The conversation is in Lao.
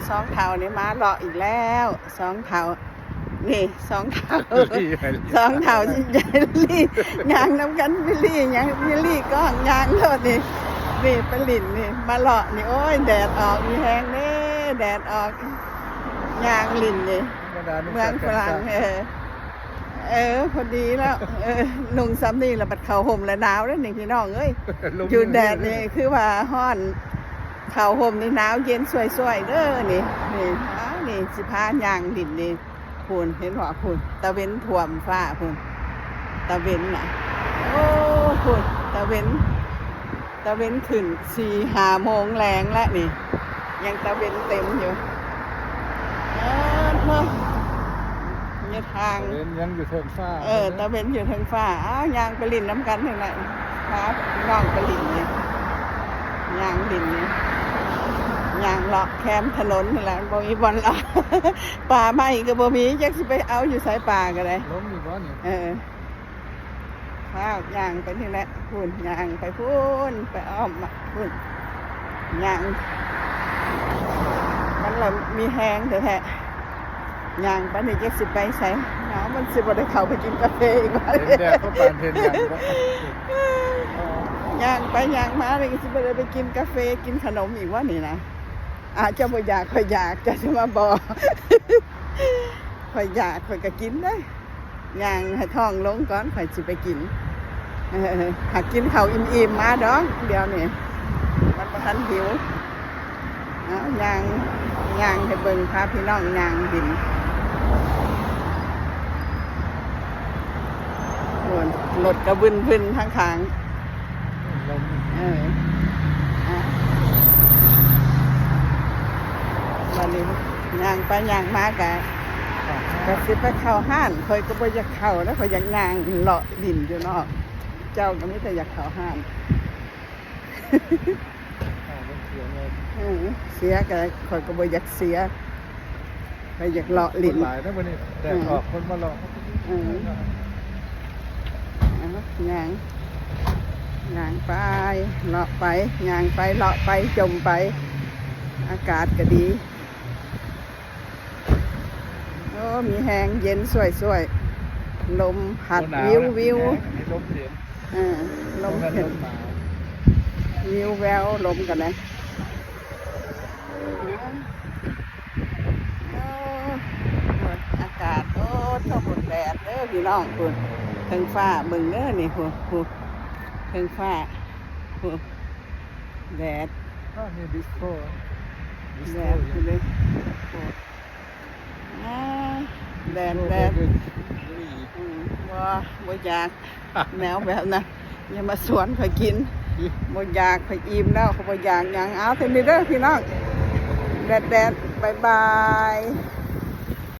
ສອງເຖົ້ານີ້ມາເລາະອີກແລ້ວ ສອງເຖົ້ານີ້ ສອງເຖົ້າ ສອງເຖົ້າຊິຍາຍລີ່ຍ່າງນຳກັນ ຍາຍລີ່ຫຍັງ ຍາຍລີ່ກ້ອງຍ່າງໂລດນີ້ ນີ້ໄປຫຼິ້ນນີ້ ມາເລາະນີ້ ໂອ້ຍ ແດດອອກ ມີແຮງເດ້ ແດດອອກ ຍ່າງຫຼິ້ນນີ້ ເມືອງຝຣັ່ງ ເອີ ເອີ ພໍດີແລ້ວ ເອີ ນຸ່ງຊ່ຳນີ້ລະບັດເຂົ້າຮົ່ມລະໜາວເດ້ນີ້ ພີ່ນ້ອງເອີຍ ຢູ່ແດດນີ້ຄືວ່າຮ້ອນ ເຂົ້າຮົ່ມນີ້ໜາວເຢັນຊ່ວຍໆເດີນີ້ ນີ້ ອ້າວ ນີ້ຊິພາຍ່າງຫຼິ້ນນີ້ ພຸ້ນ ເຫັນບໍ່ ພຸ້ນ ຕາເວັນຖ້ວມຟ້າພຸ້ນ ຕາເວັນນະ ໂອ້ ພຸ້ນ ຕາເວັນ ຕາເວັນຂຶ້ນສີ່ຫ້າໂມງແລງແລ້ວນີ້ ຍັງຕາເວັນເຕັມຢູ່ ເອີ ເອີ ມີທາງ ຕາເວັນຍັງຢູ່ເທິງຟ້າ ເອີ ຕາເວັນຢູ່ເທິງຟ້າ ອ້າວ ຍ່າງໄປຫຼິ້ນນຳກັນຫັ້ນແຫຼະ ພານ້ອງໄປຫຼິ້ນນີ້ ຍ່າງຫຼິ້ນນີ້ ຍ່າງເລາະແຄມຖະໜົນຫັ້ນແຫຼະ ບໍ່ມີບ່ອນເລາະ ປ່າໄມ້ກໍບໍ່ມີ ຈັກຊິໄປເອົາຢູ່ໃສ ປ່າກໍໄດ້ ລົງຢູ່ບໍ່ນີ້ ເອີ ພາຍ່າງໄປນີ້ແຫຼະ ພຸ້ນ ຍ່າງໄປພຸ້ນ ໄປອ້ອມພຸ້ນ ຍ່າງ ມັນລະມີແຮງແທ້ໆ ຍ່າງໄປນີ້ຈັກຊິໄປໃສ ເອົາ ມັນຊິບໍ່ໄດ້ເຂົ້າໄປກິນກາເຟອີກບໍ່ ເຫັນແດດກໍປານເຫັນຫຍັງບໍ່ ຍ່າງໄປຍ່າງມານີ້ຊິບໍ່ໄດ້ໄປກິນກາເຟ ກິນຂະໜົມອີກບໍ່ນີ້ນະ ອາດຈະບໍ່ຢາກ ຂ້ອຍຢາກ ເຈົ້າຊິມາບໍ່ ຂ້ອຍຢາກ ຂ້ອຍກໍກິນເດ້. ຍ່າງໃຫ້ທ້ອງລົງກ່ອນ ຂ້ອຍຊິໄປກິນ. ຫາກກິນເຂົ້າອີ່ມໆມາດອກ ດຽວນີ້ມັນບໍ່ທັນຫິວ. ເອົາ ຍ່າງ ຍ່າງໃຫ້ເບິ່ງ ພາພີ່ນ້ອງຍ່າງຫຼິ້ນ. ໂອ້ ລົດກະວຶ່ນໆທາງຂ້າງ. ລົມ ເອີ ອ່ະ ບັດນີ້ຍ່າງໄປຍ່າງມາກະ ກະຊິໄປເຂົ້າຮ້ານ. ຂ້ອຍກໍບໍ່ຢາກເຂົ້ານະ ຂ້ອຍຢາກຍ່າງເລາະຫຼິ້ນຢູ່ນອກ. ເຈົ້າກໍມີແຕ່ຢາກເຂົ້າຮ້ານ. ເອີ ເສຍກໍ ຂ້ອຍກໍບໍ່ຢາກເສຍ. ຂ້ອຍຢາກເລາະຫຼິ້ນ. ຄົນຫຼາຍນະມື້ນີ້ ແດດອອກ ຄົນມາເລາະ. ເອີ ເອົາ ຍ່າງ ຍ່າງໄປ ເລາະໄປ ຍ່າງໄປ ເລາະໄປ ຈົ່ມໄປ. ອາກາດກໍດີ ໂອ້ ມີແຮງ ເຢັນຊ່ວຍໆ. ລົມພັດ ໂອ້ ໜາວນະ ວິວໆ ມີລົມເຢັນ. ເອີ ລົມເຢັນ ວິວແວວລົມກັນນະ. ໂອ້ ອາກາດ ໂອ້ ໂທ້ ແດດເດີພີ່ນ້ອງ. ພຸ້ນ ເທິງຟ້າເບິ່ງເດີນີ້ ພຸ້ນ ພຸ້ນ ເທິງຟ້າ ພຸ້ນ ແດດ. ອ້າວ ມີດິສໂກ້ ດິສ ແດ ໂກ້ ດ ພຸ້ນເດ້ ພຸ້ນ ອາ ແດດ ແດດ. ອືມ ບໍ່ ບໍ່ຢາກ ແນວແບບນັ້ນ ຢ່າມາຊວນຂ້ອຍກິນ. ບໍ່ຢາກ ຂ້ອຍອີ່ມແລ້ວ ຂ້ອຍບໍ່ຢາກຫຍັງ. ເອົາ ເທົ່ານີ້ເດີພີ່ນ້ອງ ແດດໆ ບາຍບາຍ.